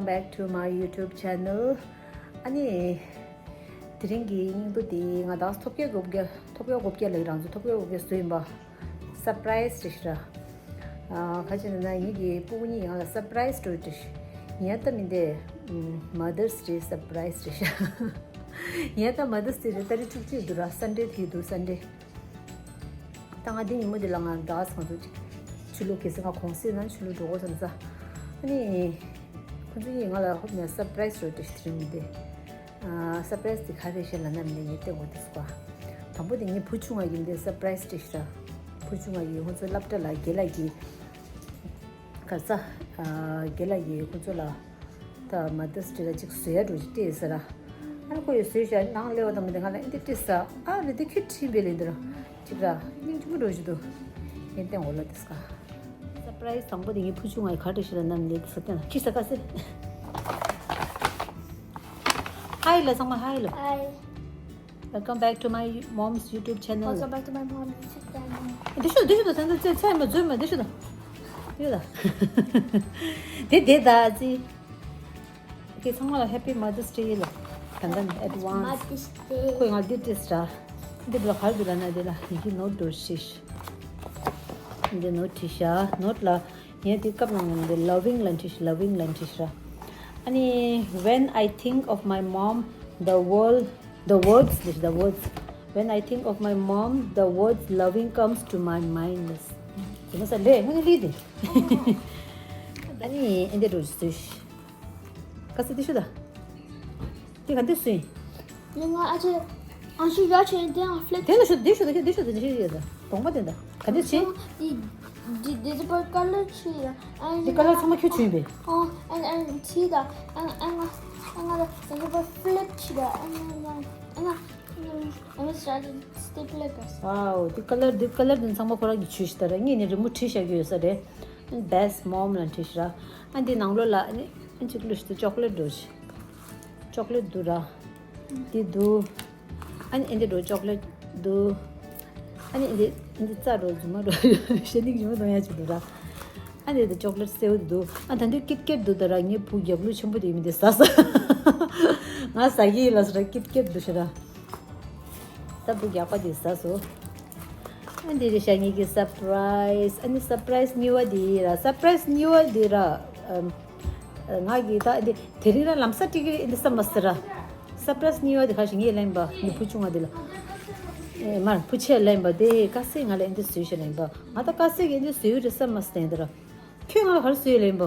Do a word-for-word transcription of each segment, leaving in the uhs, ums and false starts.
Welcome back to my YouTube channel. ཨ་ནི། དེ་རིང་གི་སྙིང་བསྡུས་དེ་ང་དང་ཐོབ་སྐལ་དགུ་བརྒྱ། ཐོབ་སྐལ་དགུ་བརྒྱ་ལ་རང་ཚོ་ཐོབ་སྐལ་དགུ་བརྒྱ་བཟོས་ཡིན་པ། སར་པ་རའི་སི་རེད་ཤག་ཨ། ཁ་ཅིག་ན་ན་ངེད་ཀྱི་སྤུ་གུ་གཉིས་ཡང་ལ་སར་པ་རའི་སི་འགྲོ་རེད་ཤག་ཡང་ད་མི་འདི། མ་དར་སི་ཌེ་སར་པ་རའི་སི་རེད་ཤག་ཡང་ད་མ་དར་སི་ཌེ་རེད། ད་རེས་བཅུ་གཅིག་འདུག་ར། སན་ཌེ་དེ་འདུག་སན་ཌེ། ད་ང་འདི་ཉིན་མོ་འདི་ལ་ང་འདྲ་སང་ཚོ་ཅིག་ཆུ་ལུག་གལ་སྲིད་ང་གུང་སེང་ན་ཆུ་ལུག་འགྲོ་དགོས་བསམ་ས། ཨ་ནི། ཁོ་ཚོ་གཉིས་ང་ལ་ཧོབ་ནས་སར་པ་རའི་སི་རོ་ཏེ་ཤི་ཏི་རིང་མི་འདི། ཨ། སར་པ་རའི་སི་དེ་ག་རེ་བཤད་ལ་ནམ་ནས་ངས་བསྟན་དགོས་འདུག་ཟེར་བ། དང་པོ་དེ་ངའི་བུ་ཆུང་བ་ཡིན་དེ་སར་པ་རའི་སི་ཏེ་ཤི་ར། བུ་ཆུང་བ་ཡིན་ཁོ་ཚོ་སློབ་གྲྭ་ལ་དགེ་ལགས་ཀྱིས། ག་ས། ཨ། དགེ་ལགས་ཀྱིས་ཁོ་ཚོ་ལ། ད་མ་དར་སི་ཌེ་ལ་ཅིག་བཟོ་ཡ་འགྲོ་ཅིག་སྤྲད་ཟེར་ར། ཨ་ནི་ཁོ་ཡི་བཟོས་བཞག་ནང་སླེབས་པ་དང་མི་དེ་ང་ལ་ཨེ་འདི་སྤྲད་ས། ཨ་རེད་དེ་ཁྱོད་ཁྲིད་པའི་ལས་འདིར་ཅིག་ར་སྙིང་རྗེ་མོ་འགྲོ་བཞིན་འདུག་ཡིན་ཏེ་འོ་ལ་དེ་སྐ་སར་པ་རའི་སི་དང་པོ་དེ་ངའི་བུ་ཆུང་ང་ཡི་ག་འདྲ་ཞིག་ལ་ནམ་ལས་དེ་ས་བསྟན་ལ་ཁྲིད་ས་དཀའ་སེ། ཧའི་ལ་ཚང་མ་ཧའི་ལ། Hi. Welcome back to my mom's YouTube channel. Welcome back to my mom's YouTube channel. དེ་ཤོད་དེ་ཤོད་དང་ཚན་ཚན་ཚན་མ་འཛུལ་མ་དེ་ཤོད་དང་། དེ་ཤོད་དང་། དེ་དེ་ད་ཙི། ཨོ་ཁེ། ཚང་མ་ལ་Happy Mother's Day ལ་ད་ལྟ་ནས་Advance. Mother's Day. ཁོས་ང་འདི་བྲིས་ར། འདི་ལ་ག་རེ་འདུག་ལབ་ན་འདི་ལ་ཡི་གེ་ནོཊ་འདྲ་ཞིག་འདི་ནོཊ་བྲིས་ཤག་ནོཊ་ལ་ངས་འདི་སྐབས་ནང་འདི་Loving ལབ་བྲིས་ཤག Loving ལབ་བྲིས་ཤག་ཨ་ནི། When I think of my mom, the world, the words, this, the words. When I think of my mom, the words loving comes to my mind. དེ་མ་ཟད་ལས་དངོས་གནས་ལས་དེ། ཨ་ནི་ཨེ་འདི་འདྲ་ཞིག་བཟོས་ཤག་དཀའ་སེ་དེ་ཤོད་དང་། དེ་ག་འདི་སུ་ཡིན། ལས་ང་ཨ་ཅེ། ཨང་ཤི་ཡ་ཆེན་དེ་ཨང་ཕི་ལེག་དེ་ལ་ཤོད་དེ་ཤོད་དེ་ཤོད་དེ་ཤོད་དེ་ཤོད་ཡོད་དང་གདོང་པ་དེ་འདྲ་ག་འདི་ཆེ། དེ་དེ་དེ་པར་ཀ་ལར་ཆེ་ཡ། ཨ་དེ་ཀ་ལར་ཚང་མ་ཁྱོད་ཆུ་ཡིན་པས། ཨ་ཨ་ཨ་ཆེ་ད། ཨ་ཨ་ང་ཨ་ང་ད་དེ་པར་ཕི་ལེག་ཆེ་ད། ཨ་ང་ཨ་ང་ཨ་ང་ཨ་ང་སི་ཊར་ཊེཌ་སི་ཊེ་པི་ལར་ག་ས། ཝའོ། དེ་ཀ་ལར་དེ་ཀ་ལར་དེ་ཚང་མ་ཁོ་རང་གི་ཆུ་ཞིག་ད་ར་ངས་ནི་རི་མོ་བྲིས་བཞག་གི་ཡོད་ས་རེད། Best mom ལ་བྲིས་ཤག་ར། ཨ་འདི་ནང་ལོགས་ལ་ཨ་ནི་ཨ་ཅིག་ལུས་ཤིག་ཅོག་ལེ་ཊི་འགྲོ་ཤིག་ཅོག་ལེ་ཊི་འདུག་ར། འདི་འདུག་ཨ་ནི་ཨ་འདི་འགྲོ་ཅོག་ལེ་ཊི་འདུག་ཨ་ནི་འདི་འདི་རྩྭ་འགྲོ་རྫུན་མ་འགྲོ་ཞེ་ནིག་ཞུ་མ་གཏོང་ཡ་ཅིག་འདུག་ར། ཨ་འདི་འདི་ཅོག་ལེ་ཊི་སེའུ་འདི་འདུག་ཨ་ད་འདི་ཀིཊ་ཀེཊ་འདུག་ད་ར་ངའི་བུ་རྒྱབ་ལོགས་ཆེན་པོ་དེ་མི་འདི་ཟ་ཟ། ང་ཟ་གི་ཡིན་ལ་ཟ་ར་ཀིཊ་ཀེཊ་འདུག་ཤ་ར། ད་བུ་རྒྱག་པ་དེ་ཟ་སོ། ཨ་འདི་རེད་ཤག་ངེད་ཀྱི་སར་པ་རའི་སི། ཨ་ནི་སར་པ་རའི་སི་གཉིས་པ་དེ་ར། སར་པ་རའི་སི་གཉིས་པ་དེ་ར། ཨམ། ང་གི་ད་འདི་དེ་རིང་ར་ལམ་སང་སྤྲད་ཀྱི་རེད་འདི་བསམ་མ་སོང་ར། སར་པ་རའི་སི་གཉིས་པ་དེ་ག་ཞིག་ངས་ལེན་པ་ངའི་བུ་ཆུང་བ་དེ་ལ། ཨེ་མར་བུ་ཆེ་ལེན་པ་དེ་དཀའ་སེ་ང་ལ་འདི་བཟོས་ཤག་ལེན་པ། ང་ད་དཀའ་སེ་གི་འདི་བཟོས་རེད་བསམ་མ་སོང་འདི་ར། ཁྱོད་ང་ལ་ག་རེ་བཟོས་ལེན་པ།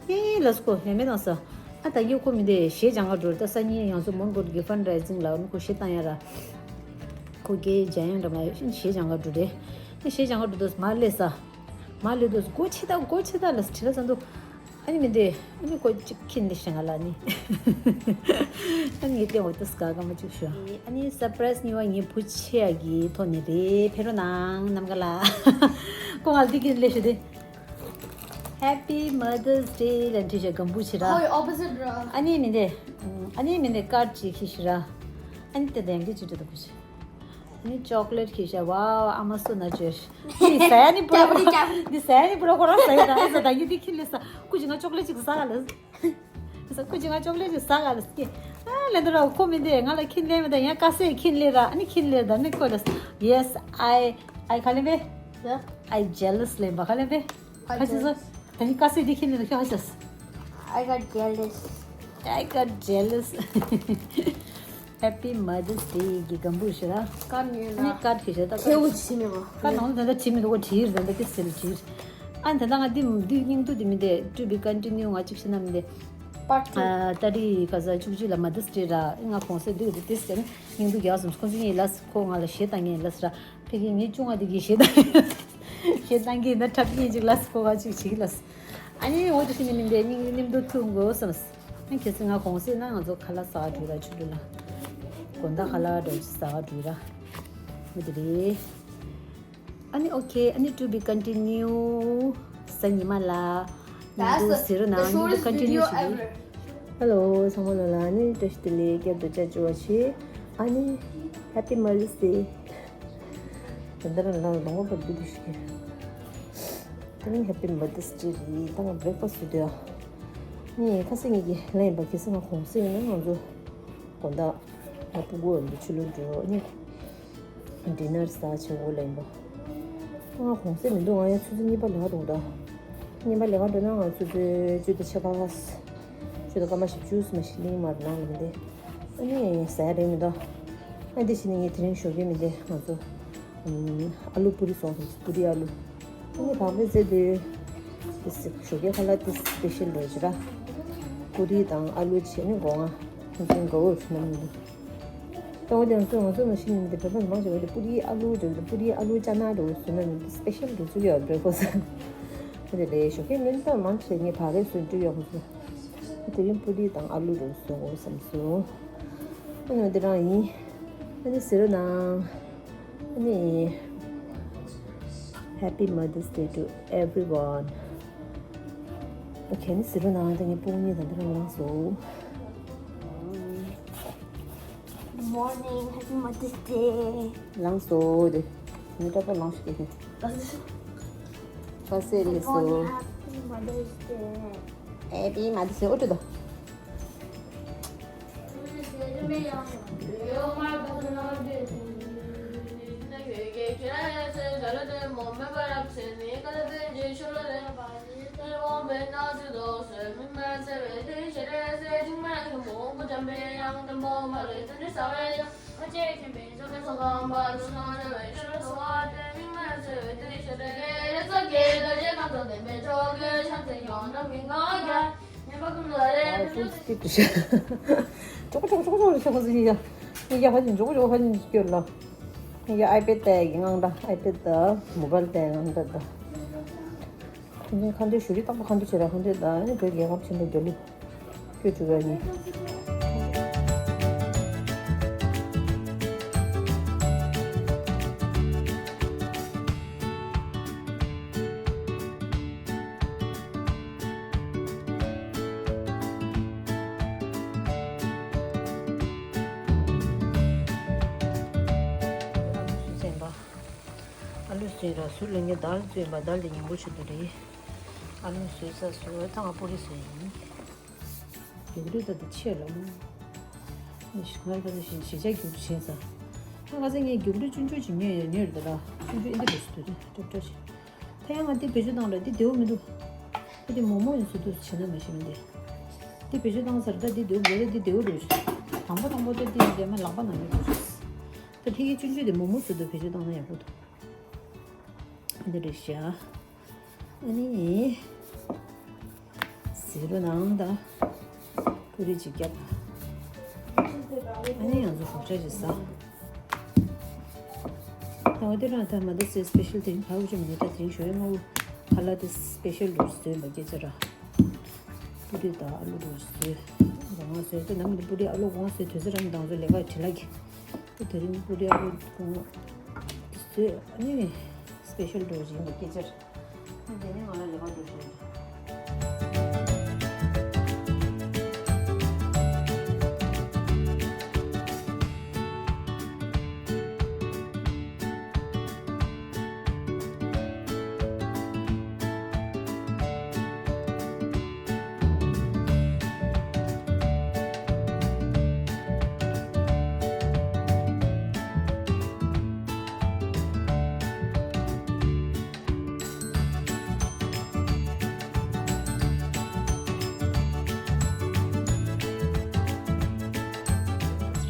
ཨེ་ལ་སྐོ་ཡ་མེད་དང་ས། ཨ་ད་ཡོད་ཁོ་མི་འདི་གཞས་སྦྱང་ག་འགྲོ་རེད། ད་སང་ཉིན་ཡང་སོ་མོན་གྷོ་གི་ཕན་རེ་ཛིང་ལ་ཁོ་གཞས་བཏང་ཡ་ར། ཁོ་གེ་འཇམ་དབྱངས་འདྲ་མ་གཞས་སྦྱང་ག་འགྲོ་རེད། ཨ་གཞས་སྦྱང་ག་འགྲོ་དུས་མར་སླེབས་ས། མར་སླེབས་དུས་སྒོ་ཕྱེ་ད་སྒོ་ཕྱེ་ད་ལ་ཁྲིད་ལ་ས་འདུག་ཨ་ནི་མི་འདི་ཨ་ནི་ཁོ་གཅིག་ཁྱིན་ལེ་ཤ་ང་ལ་ནི། ཨ་ནི་ངས་བལྟས་འོ་ད་སྐ་སྐར་མ་གཅིག་ཤོ། ཨ་ནི་སར་པ་རའི་སི་གཉིས་པ་ངའི་བུ་ཆེ་ཡ་གི་ཐོག་ནས་རེད། ཕེབས་རོགས་གནང་ནམ་མཁའ་ལ། ཁོ་ང་ལ་འདི་གི་ལེ་ཤོ་དེ། Happy Mother's Day ལ་འཁྲིད་བྱས་སྒམ་པོ་ཕྱི་ར། ཨོ་ཡ་ཨོ་པོ་སི་ཊི་ར། ཨ་ནི་མི་འདི། ཨ་ནི་མི་འདི་ཀར་ཌི་ཅིག་ཁྱེར་ཤི་ར། ཨ་ནི་དེ་དེང་གི་ཅི་འདྲ་འདུག་གོ་ཤི། ཨ་ནི་ཅོག་ལེ་ཊི་ཁྱེར་ཤ། ཝའོ་ཨ་མ་སོ་ན་ཅོས། འདི་ཟ་ཡ་ནི་པུ་ར་ཁོ་རང་། འདི་ཟ་ཡ་ནི་པུ་ར་ཁོ་རང་ཟ་ཡ་ད་ཨ་ཟ་ད་ཡི་འདི་ཁྱེར་ལེ་ས། ཀུ་ཅི་ང་ཅོག་ལེ་ཊི་ཅིག་ཟ་ག་ལེ། ས་ཀུ་ཅི་ང་ཅོག་ལེ་ཊི་ཅིག་ཟ་ག་ལེ་སྐྱེ། ཨ་ལེ་འདི་ར་ཁོ་མི་འདི་ང་ལ་ཁྱིན་ལེ་མི་ད་ཡང་ཀ་སེ་ཁྱིན་ལེ་ར། ཨ་ནི་ཁྱིན་ལེ་ད་ནི་ཀོ་ལེ། Yes, I, I ཁ་ལེ་བེ། I jealous ལེ་བ་ཁ་ལེ་བེ། ཁ་ཅི་སོ། ད་ནི་ཀ་སེ་འདི་ཁྱིན་ལེ་ད་ཁྱོད་ཧ་ཅས། I got jealous. I got jealous. Happy Mother's Day གི་སྒམ་པོ་ཤི་ར། ཀར་ཉོས་ལ། ཨ་ནི་ཀར་ཁྱེར་ཤ་ད་ཁེའུ་ཅི་མེད་པ། ཀར་ནང་ད་ད་བྲིས་མི་འདུག་གོ། བྲིས་ད་ད་ཏི་སེ་ལ་བྲིས། ཨ་ནི་ད་ད་ང་འདི་འདི་སྙིང་བསྡུས་འདི་མི་འདི་to be continue ང་གཅིག་ཤི་ན་མི་འདི། Part two. ཨ་ད་རི་ག་ས་བཅུ་གཅིག་ལ་Mother's Day ར། ང་གོང་ས་འདི་འདི་ཏི་སེ་ནི་སྙིང་བསྡུས་རྒྱག་སོང་། ཁོང་ཚོ་གཉིས་ལ་ཁོ་ང་ལ་གཞས་བཏང་ངེས་ལ་ས་ར། ཕ་གི་ངའི་ཅུང་ང་དེ་གི་གཞས་བཏང་། གཞས་བཏང་གི་ན་འཁྲབ་ཡིན་ཅིག་ལ་ཁོ་ག་ཅིག་བྱེད་ཀྱི་ལ། ཨ་ནི་འོ་དེ་ཤི་ནི་མི་འདི་སྙིང་སྙིང་བསྡུས་ཐུང་དགོས་བསམ། ཨ་ཁྱེད་ཚོ་ང་གོང་ས་ན་ང་ཚོ་ཁ་ལག་ཟ་ག་འགྲོ་ར། ཆུ་ལུ་ལ། དགོང་དག་ཁ་ལག་འགྲོ་ཟ་ག་འགྲོ་ར། འོ་དེ་རེད། ཨ་ནི་ཨོ་ཁེ། ཨ་ནི་to be continue ཟེར་ཉི་མ་ལ། That's the, the shortest video ever. Hello ཚང་མ་ལ་ལ་ནི་བཀྲ་ཤིས་བདེ་ལེགས། བསྐྱར་དུ་ཅ་ཅུ་བ་ཆེ། ཨ་ནི་Happy Mother's Day. ད་ལྟ་རང་རང་ལོང་བ་བར་དུ་དུ་ཞིག་ད་ནི་Happy Mother's Day རེད། ད་ང་breakfast ཟོས་དུས། ངས་ཁ་སང་ངེད་ཀྱི་ལན་ཡིན་པ་གལ་སྲིད་ང་གུང་སེང་ཡིན་ན་ང་ཚོ་དགོང་དག་ང་སྤུ་གུ་འོན་ཏེ་ཆུ་ལོན་འགྲོ་ནི་ཌི་ནར་ཟ་བྱེད་འོ་ལ་ཡིན་པ། ང་གུང་སེང་མི་འདུག་ང་ཡང་ཆུ་ཚོད་གཉིས་པ་ལས་ཀ་འགྲོ་གི་འདུག་གཉིས་པ་ལས་ཀ་འགྲོ་ན་ང་ཆུ་ཚོད་བཅུ་དང་ཕྱེད་ཀ་ཆུ་དང་སྐར་མ་བཞི་བཅུ་ཙམ་ཞིག་གླེང་མར་ནང་ལ་མི་འདི་ཨ་ནི་ཟ་ཡ་རེད་མི་འདུག་ཨ་འདི་བྱས་ནས་ངས་དེ་རིང་ཞོགས་ཀས་མི་འདི་ང་ཚོ། ཨ་ལུ་པུ་རི་སོང་སོང་པུ་རི་ཨ་ལུ། ཨ་ནི་བག་མེད་ཟེར་དུས། དེ་ཞོགས་ཀས་ཁ་ལག་དེ་སི་པེ་ཤལ་རེད་ཅི་ར། པུ་རི་དང་ཨ་ལུ་བྱས་ནས་སྒོ་ང་ཁོང་ཚོའི་མགོ་བོར་ཁྲིད་ན་མི་འདུག་ད་འོ་དེ་ང་ཚོ་ང་ཚོ་མ་ཤི་ནི་འདི་བོད་པ་མང་ཆེ་བ་དེ་པུ་རི་ཨ་ལུ་རེད་པུ་རི་ཨ་ལུ་ཅ་ན་རེད་ཟེར་ན་འདི་སི་པེ་ཤལ་རེད་ཚུགས་ཡོད་བྷེ་རེག་ཕ་སི། ཨ་དེ་ལས་ཞོགས་ཀས་ལེན་ད་མང་ཆེ་ངས་བག་རེ་སོན་འདྲི་ཡོད་ཁོང་ཚོ། དེ་རིང་པུ་རི་དང་ཨ་ལུ་རེད་ཟེར་འོ་བསམ་སོང་། ཨ་ནི་འདི་རང་ཡིན། ཨ་ནི་ཟེར་རོ་ན། ཨ་ནི། Happy Mother's Day to everyone. Okay, ཨ་ནི་ཟེར་རོ་ན་ད་ངའི་སྤུན་གཉིས་དང་འདི་རང་ལངས་སོ། Good morning, happy Mother's Day. ལངས་སོ་དེ། ངའི་གྲོགས་པོ་ལངས་ཤིག་གེ། ཁ་ཟས་ལེགས་སོ། Happy Mother's Day. Happy Mother's Day. ཨོ་ཏུ་དོ། ཅོག་ཅོག་ཅོག་ཅོག་ཤོག་ཟིན་ཡ། ཡ་ཧ་ཅང་ཅོག་ཅོག་ཧ་ཅང་སྐྱོར་ལ། ཡ་ཨའི་པེ་ཌི་དེ་གི་ངང་ད་ཨའི་པེ་ཌི་དེ་མོ་བལ་དེ་གི་ངང་ད་ད། ཁ་འདོན་ཞུ་རིགས་དང་པོ་ཁ་འདོན་བྱེད་ར་ཁ་འདོན་ད་ནི་བོད་རྒྱལ་ཁབ་ཆེན་པོའི་རྒྱལ་གླུ། ཁྱོད་ཚོ་བས་ནི། ཨ་ལུ་སུ་ཡིན་ར་སུ་ལ་ངས་དལ་བཙོས་པ་དལ་དེ་ཉིན་པོ་ཆུ་དུ་རེད། ཨ་ལུ་སུ་ས་སུ་ཐང་པོ་རི་སུ་ཡིན། རྒྱུགས་རིས་ད་དེ་ཆེ་ར་མོ། ངས་ཁ་ཚ་ཞིང་གཞིས་ཆགས་རྒྱུགས་རིས་བྱས་ས། ཁ་ཚ་ངས་རྒྱུགས་རིས་ཆུང་ཆུང་ཅིག་ཉོས་ཡོད་ཉོས་རེད་ད་ར། ཆུང་ཆུང་ཨེ་འདི་རེད་སུ་དུ་རེད་ཀྲོབ་ཀྲོབ་ཞིག་ད་ཡང་ང་འདི་བེད་སྤྱོད་བཏང་ལ་འདི་བདེ་བོ་མི་འདུག་ཨ་འདི་མོག་མོག་ཡིན་སུ་དུ་བྱེད་ན་མ་ཤེས་མི་འདི། འདི་བེད་སྤྱོད་བཏང་ཚར་ད་འདི་བདེ་བོ་མེད་ད་འདི་བདེ་བོ་རེད། དང་པོ་དང་པོ་ད་འདི་འདི་མ་ལག་པ་ནང་ཡོད་རེད། ད་ཕ་གི་ཆུང་ཆུང་དེ་མོག་མོག་སུ་དུ་བེད་སྤྱོད་བཏང་ན་ཡག་པོ་འདུག་འདི་རེད་ཤག་ཨ་ནི། ཟེར་རོ་ནང་ད། པུ་རི་ཅིག་བརྒྱབ། ཨ་ནི་ང་ཚོ་ཞོགས་ཇ་ཅིག་ཟ། ད་འོ་དེ་རང་ད་མ་ད་སེ་སི་པེ་ཤལ་དེ་ཕ་བུ་ཅུ་མི་ད་དེ་ཞོ་ཡ་ངོ་ཁ་ལག་དེ་སི་པེ་ཤལ་རུ་བཟོས་མ་སྐད་ཆ་ར། པུ་རི་ད་ཨ་ལུ་རུ་བཟོས། གོང་བཟོས་དེ་ནམ་དུ་པུ་རི་ཨ་ལུ་གོང་བཟོས་དུས་ཚོད་རང་དང་ཚོ་ལས་ཀ་བྲེལ་ལ་གི། དེ་རིང་པུ་རི་ཨ་ལུ་གོང་བཟོས་ཨ་ནི་སི་པེ་ཤལ་རུ་བཟོས་མ་སྐད་ཆ་ར། དེ་ནས་ང་ལ་ལས་ཀ་འགྲོ་ཤེས།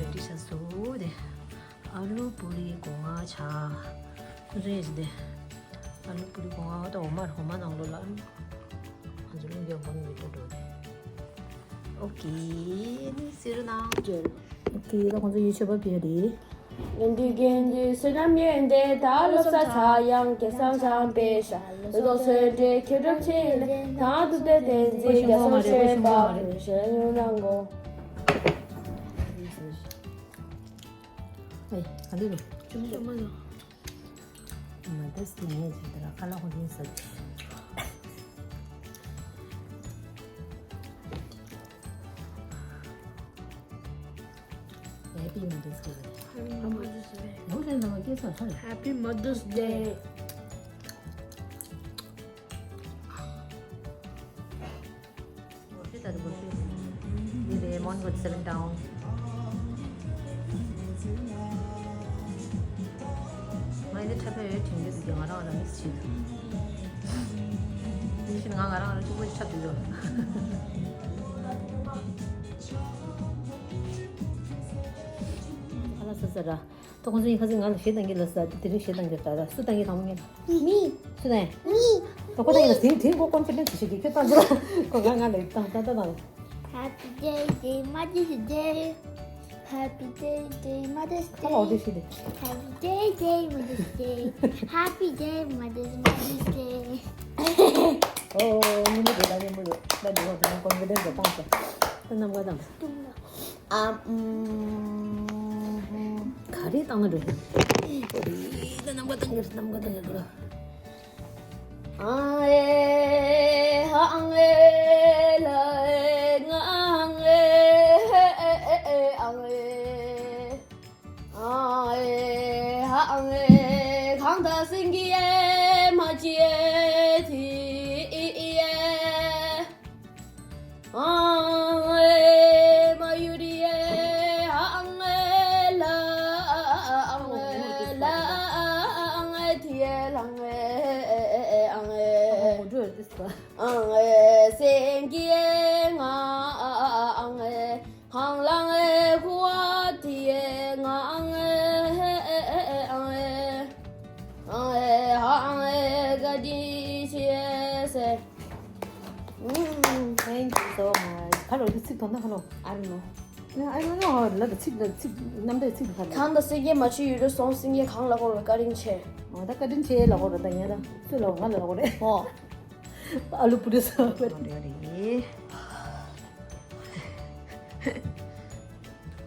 རེ་ཌི་ཆགས་སོང་དེ། ཨ་ལུ་པུ་རི་སྒོ་ང་ཆ། ཁོ་ཚོ་ཡས་དེ། ཨ་ལུ་པུ་རི་སྒོ་ང་ད་འོ་མ་འོ་མ་ནང་ལོགས་ལ། ང་ཚོ་རླུང་རྒྱག་འོ་མ་མི་འགྲོ་འགྲོ་དེ། ཨོ་ཀེ། ནི་སི་རུ་ནང་འགྱོད། ཨོ་ཀེ། ད་ཁོང་ཚོ་ཡུལ་ཆོས་པ་ཕེབས་རེད། ཡོན་ཏུ་རྒན་དུ་བསོད་ནམས་ཡོན་ཏན་དང་བློ་བཟང་ཚ་ཡང་སྐལ་བཟང་བྱམས་པའི་ཞྭ། བློ་བཟང་བསོད་བདེ་ཁྱེད་གྲོགས་ཆེ་ལས་དང་ཐུབ་བསྟན་བསྟན་འཛིན་རྒྱ་མཚོ་ཆེན་པོ་ཞལ་ཡོང་གནང་གོ། ཨེ་ག་འདི་རུ། ཅུང་ཙམ་མ་ལ། མ་ད་སི་ངས་ཅིག་དེ་ལ་ཁ་ལག་ཧོན་ཧིན་ཟ། Happy Mother's Day. Happy Mother's Day. ནོར་ལེན་ནང་སྐད་ཆ་ཧ་ལས། Happy Mother's Day. ནོར་ལེན་ ད་དུ་འགོ་ཤེས། འདི་རེད། མོན་གྷོ་སེ་ཝན་ཊའུན། ང་ཡི་འདི་འཁྲབ་པའི་འོས་དྲན་རྒྱུ་འདུག་ང་རང་རང་མིས་བྱེད་འདུག་དེ་བཞིན་ང་ང་རང་རང་གཅིག་པོ་ཞིག་འཁྲབ་འདུག་ཡོད། ཨ་ལ་ས་ས་ར། ད་ཁོང་ཚོ་གཉིས་ཁ་སང་ང་ལ་གཞས་བཏང་གི་ལ་ས་དེ་རིང་གཞས་བཏང་གི་ད་ར་སུ་བཏང་གི་དང་པོ་ངས་ལ། མི། སུ་བཏང་ཡ། མི། ད་ཁོ་བཏང་གི་ལ་དེང་དེང་ཁོ་ཀོན་ཕི་ཌེན་སི་ཞིག་གི་ཁྱོད་བཏང་གི་ལ་ཁོ་ང་ང་ལ་བཏང་ད་ད་བཏང་ལ། Happy day day Mother's Day. Happy day day Mother's Day. ད་ལ་འོ་དེ་ཞིག་དེ། Happy day day Mother's Day. Happy day Mother's Mother's Day. ཨོ་ཉིན་མོ་དེ་ད་ཉིན་མོ་ཡོད་ད་འདི་ཁོ་དེང་ཀོན་ཕི་ཌེན་སི་བཏང་ས་ད་ནམ་ག་དང་། ཨ། ཨམ། ག་རེ་བཏང་ན་འགྲོ། ཨོ་རེད། ད་ནམ་ག་བཏང་གི་རེད། ནམ་ག་བཏང་གི་རེད། ཨང་ཨེ་ཧ་ཨང་ཨེ་ལ་ཨེ་ང་ཨང་ཨེ་ཧེ་ཨེ་ཨེ་ཨེ་ཨང་ཨེ། ཨང་ཨེ་ཧ་ཨང་ཨེ། གང་དག་སེང་གེ་ཨེ་མ་ཅི་ཨེ་ཐི་ཨི་ཨི་ཨེ། ཨང་ཨེ་མ་ཡུ་རི་ཨེ། ཨང་ཨེ་ལ་ཨང་ཨེ་ལ་ཨང་ཨེ་ཐི་ཨེ་ལང་ཨེ་ཨང་ཨེ། ཨང་ཨེ་སེང་གེ་ཨེ་ང་ཨང་ཨེ། ཧང་ལང་ཨེ་ཧུ་ཨ་ཐི་ཨེ་ང་ཨང་ཨེ་ཨང་ཨེ་ཨང་ཨེ་ཧང་ཨེ་ག་དི་ཤི་ཨེ་སེ། Thank you so much. ཁ་ལོ་འདི་ཚིག་དོན་དག་ཁ་ལོ། I don't know. I don't know. ལ་ད་ཚིག་ལ་ཚིག་རྣམ་ཐར་ཚིག་ཁ་ལོ། གང་དག་སེང་གེ་མ་ཅི་ཡུལ་དུ་སོང་། སེང་གེ་གང་ལ་བསྐོར་བའི་བཀའ་དྲིན་ཆེ། འོ་ད་བཀའ་དྲིན་ཆེ་ལ་བསྐོར་ར་ད་ཡིན་ད་སུ་ལ་ང་ལ་བསྐོར་རེད། ཨོ། ཨ་ལུ་པུ་རི་ས་བར་རེད།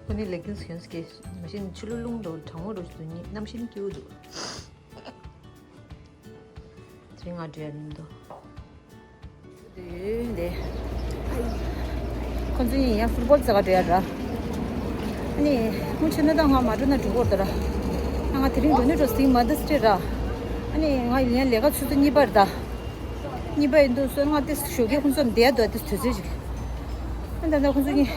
ཁོ་ནི་ལེག་གིན་སི་གྱོན་སི་ཀེ་མ་ཤེས་ནི་ཆུ་ལུ་རླུང་འགྲོ་གྲང་མོ་འགྲོ་ཞིག་འདུག་ནི་གནམ་ཤིན་སྐྱིད་པོ་འདུག་དེ་རིང་ང་འགྲོ་ཡ་མི་འདུག་འདི། ཁོ་ཚོ་ཡིན་ཡང་ཕུཊ་བོལ་རྩེ་ག་འགྲོ་ཡ་འདྲ། ཨ་ནི་སྔོན་ཆད་ན་ད་ང་མ་འགྲོ་ན་འགྲོ་གོ་ད་ར། ང་དེ་རིང་འགྲོ་ནི་འགྲོ་སྟེ་མ་འདི་སི་ཊེ་ར། ཨ་ནི་ང་ཡིན་ཡང་ལས་ཀ་ཆུ་ཚོད་གཉིས་པར་ད། གཉིས་པ་ཡིན་དུས་སོ་ང་དེ་ཞོགས་ཀས་ཁོང་ཚོ་འདས་འདུག་དེ་དུས་ཚོད་ཅིག་ཨ་ད་ད་ཁོང་ཚོ་གཉིས།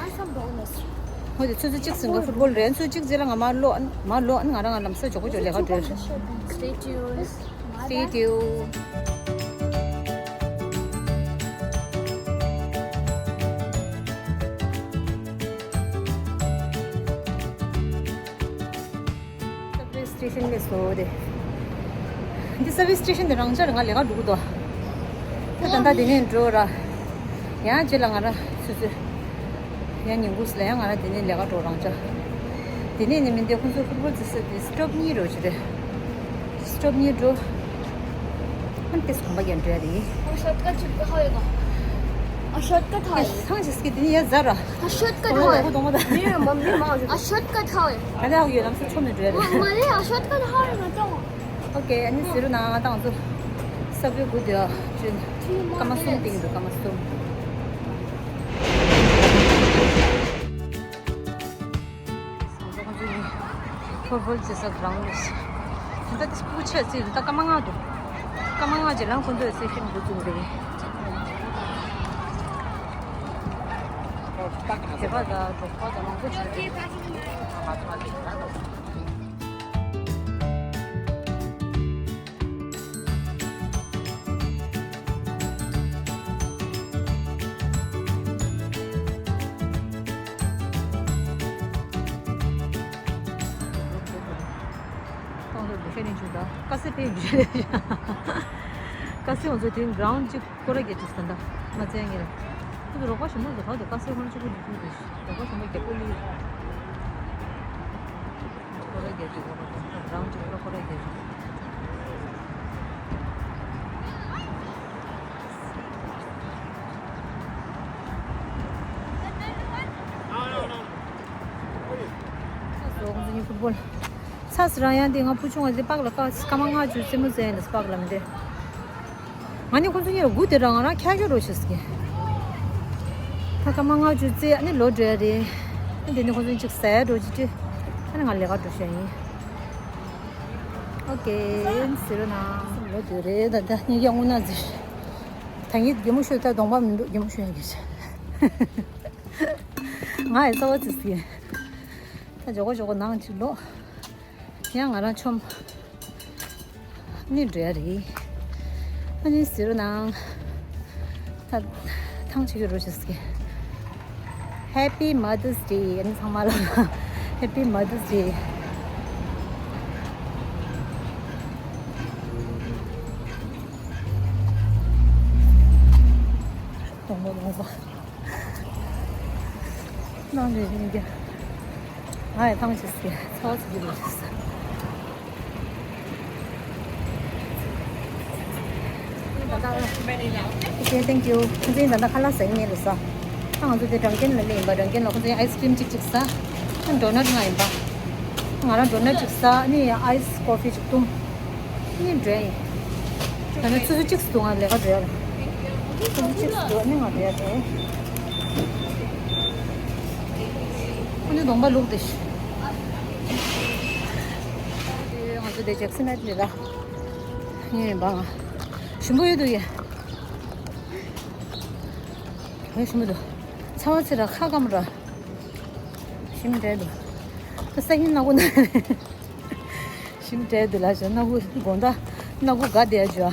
ཧོ་དེ་ཆུ་ཚོད་གཅིག་ཟིན་ག་ཕུཊ་བོལ་རེད། ཆུ་ཚོད་གཅིག་རྗེས་ལ་ང་མར་ལོག་མར་ལོག་ང་རང་ང་ལམ་སང་མགྱོགས་པོ་མགྱོགས་ལས་ཀ་འགྲོ། Stay tuned. Stay tuned. སར་བི་སི་སི་ཊེ་ཤན་ལས་སོ་དེ། འདི་སར་བི་སི་སི་ཊེ་ཤན་དེ་རང་འཇགས་རེད། ང་ལས་ཀ་འགྲོ་གི་འདུག་ད་ད་ལྟ་དེ་ནས་འགྲོ་ར། ཡང་རྗེས་ལ་ང་ར་ཆུ་ཚོད། ཡང་ཉིན་གུང་ལ་ཡང་ང་ར་དེ་ནས་ལས་ཀ་འགྲོ་རང་འཇགས། དེ་ནས་ནི་མི་འདི་ཁོང་ཚོ་ཕུཊ་བོལ་རྩེ་ས་དེ་སི་ཊོབ་གཉིས་རོ་ཅི་རེད། སི་ཊོབ་གཉིས་འགྲོ། ཨ་ནི་དེ་གོམ་པ་རྒྱག་འགྲོ་ཡ་རེད། ཨ་ཤོཊ་ཀཊ་ཅིག་ཧ་ཡོད་ག་ཨ་ཤོཊ་ཀཊ་ཧ་ཡོད། ཐང་ཞིག་སྐྱིད་དེ་ནི་ཡ་ཟ་ར། ཨ་ཤོཊ་ཀཊ་ཧ་ཡོད། མི་མང་མི་མང་ཨ་ཤོཊ་ཀཊ་ཧ་ཡོད། ཨ་ནི་ཨ་ཡོད་ལམ་སང་ཆོ་མི་འགྲོ་ཡ་རེད། མ་རེད། ཨ་ཤོཊ་ཀཊ་ཧ་ཡོད་ང་ཏང་། ཨོ་ཀེ། ཨ་ནི་ཟེར་རོ་ན་ང་ཏང་ཚོ་ས་བོད་དགུ་དེ་ཅུན་སྐར་མ་གསུམ་སྟེང་དུ་སྐར་མ་གསུམ། ཕུཊ་བོལ་རྩེ་ས་གི་རང་ལུགས། ད་ལྟ་སྤུ་ཆ་རྩེ་ད་ལྟ་སྐར་མ་ལྔ་འདུག་སྐར་མ་ལྔ་རྗེས་ལ་ཁོ་ཚོས་སེ་ཤན་འགོ་བཙུགས་རེད། དེ་ག་ད་གྲོགས་པོ་དང་མང་པོ་ཅིག་རེད། ཏང་ཏོག་འགྲོ་ཤེས་ནས་བྱུང་ད། དཀའ་སེ་ཕན་ཡོད་ཤེས་ནས་བྱུང་། དཀའ་སེ་ང་ཚོ་དེ་རིང་རའུན་ཌི་གཅིག་སྐོར་ར་རྒྱག་ཅིག་ཟིན་ད། མ་བཙལ་ངེས་ར། ཁོ་ཚོ་རོགས་པ་གཞན་དག་ཚོ་གང་དུ་དཀའ་སེ་ཁོ་རང་གཅིག་པུ་འགྲོ་ཐུབ་འདུག་རོགས་པ་གཞན་དག་རྒྱག་པོ་ལི། སྐོར་ར་རྒྱག་ཅིག་རོགས་པ་གཞན་དག་རའུན་ཌི་གཅིག་སྐོར་ར་རྒྱག་ཅིག་ཚ་སོ་ཁོང་ཚོ་གཉིས་ཕུཊ་བོལ། ཚ་སི་རང་ཡང་དེ་ང་ཕུ་ཆུང་བ་དེ་པགས་ལ་ཀ་སྐར་མ་ལྔ་བཅུ་རྩེད་མོ་རྩེ་ཡིན་ལ་པགས་ལ་མི་དེ། ང་ནི་ཁོང་ཚོ་གཉིས་ལ་སྒུག་དེ་རང་ང་རང་ཁྱག་ཁྱོ་རོ་ཤི་སྐྱེ། ད་སྐར་མ་ལྔ་བཅུ་རྩེ་ཨ་ནི་ལོ་འགྲོ་ཡ་རེད། ཨ་དེ་ནི་ཁོང་ཚོ་གཅིག་ཟ་ཡ་འགྲོ་ཅི་ཅི། ཨ་ནི་ང་ལས་ཀ་འགྲོ་ཤ་ཡིན། ཨོ་ཀེ། ཟེར་རོ་ན། ལོ་འགྲོ་རེད་ད་ད་ཉིན་ཡང་དངོས་གནས་ཟེར། ད་ངས་གད་མོ་ཤོར་ད་གདོང་པ་མི་འདུག་གད་མོ་ཤོར་ཡ་གི་ཤ། ང་ཡི་རྩ་བ་ཙི་ཙི། ད་མགྱོགས་པོ་མགྱོགས་པོ་ནང་ཅིག་ལོག་ཡང་ང་རང་ཆོམ། ནི་འགྲོ་ཡ་རེད། ཨ་ནི་ཟེར་རོ་ནང་། ད་ཐང་ཆད་ཀྱི་རོ་ཞིག་སྐྱེ། Happy Mother's Day ཨ་ནི་ཚང་མ་ལ། Happy Mother's Day. གདོང་པ་གདོང་པ། ནང་ནས་ཡིན་རྒྱ། ང་ཡི་ཐང་ཆད་སྐྱེ། ཚ་བ་ཚ་གི་རོ་ཞིག་ས། Okay, thank you. ཁོང་ཚོས་ད་ལྟ་ཁ་ལག་ཟ་ཡིན་ལ་ས། ད་ང་ཚོ་དེ་སྦྲང་ཁན་ལ་སླེབས་ཡིན་པ། སྦྲང་ཁན་ལ་ཁོང་ཚོས་ཨའི་སི་ཀྲིམ་གཅིག་གཅིག་ཟ། ད་ཌོ་ནཊ་ང་ཡིན་པ། ང་རང་ཌོ་ནཊ་གཅིག་ཟ་ནི་ཨའི་སི་ཀོ་ཕི་གཅིག་བཏུང་། ནི་འགྲོ་ཡིན། ད་ནི་ཆུ་ཚོད་གཅིག་སུ་ང་ལས་ཀ་འགྲོ་ཡ་ལ། ཆུ་ཚོད་གཅིག་སུ་ནི་ང་འགྲོ་ཡ་དེ། ཁོ་ནི་གདོང་པ་ལུག་དེ་ཤི། ང་ཚོ་དེ་ཇེག་སི་མེད་ལས་ལ། ངས་ཡིན་པ་ང་། ཞིམ་པོ་ཡོད་འདུག་ཡ། ངས་ཞིམ་པོ་འདུག་ཚ་བ་ཚེ་ར་ཁ་སྐམ་ར། ཞིམ་འདྲ་འདུག་ད་སང་ཉིན་སྣ་ཁུག་ན། ཞིམ་འདྲ་འདུག་ལ་ཞོ་སྣ་ཁུག་དགོང་དག་སྣ་ཁུག་དགའ་བསྡད་ཡ་ཞོ།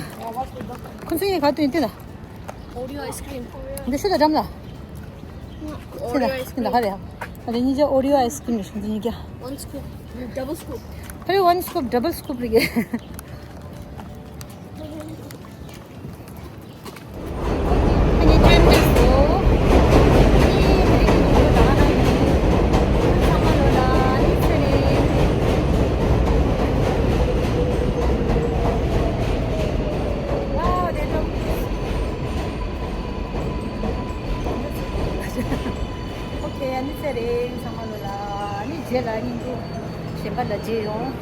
ཁོ་ཚོ་ཡིན་ག་དུས་ཡིན་དུས་ལ། Oreo ice cream. འདི་ཤུ་ད་འགྲམ་ལ། ཚེ་ད་Oreo ice ཁྱི་ད་ག་cream. རེད། ཨ་རེ་གཉིས་ཆ་ཨོ་རི་ཡོ་ཨའི་སི་ཀྲིམ་ནི་ཤུ་འདི་གཉིས་ཀ། One scoop. Double scoop. ཕ་རི་one scoop double scoop རེད་གི། Okay, ཨ་ནི་ཚེ་རིང་ཚང་མ་ལོ་ལ་ཨ་ནི་རྗེས་ལ་ཨ་ནི་འདུག་གཞན་པ་ལ་རྗེས་ཡོང་།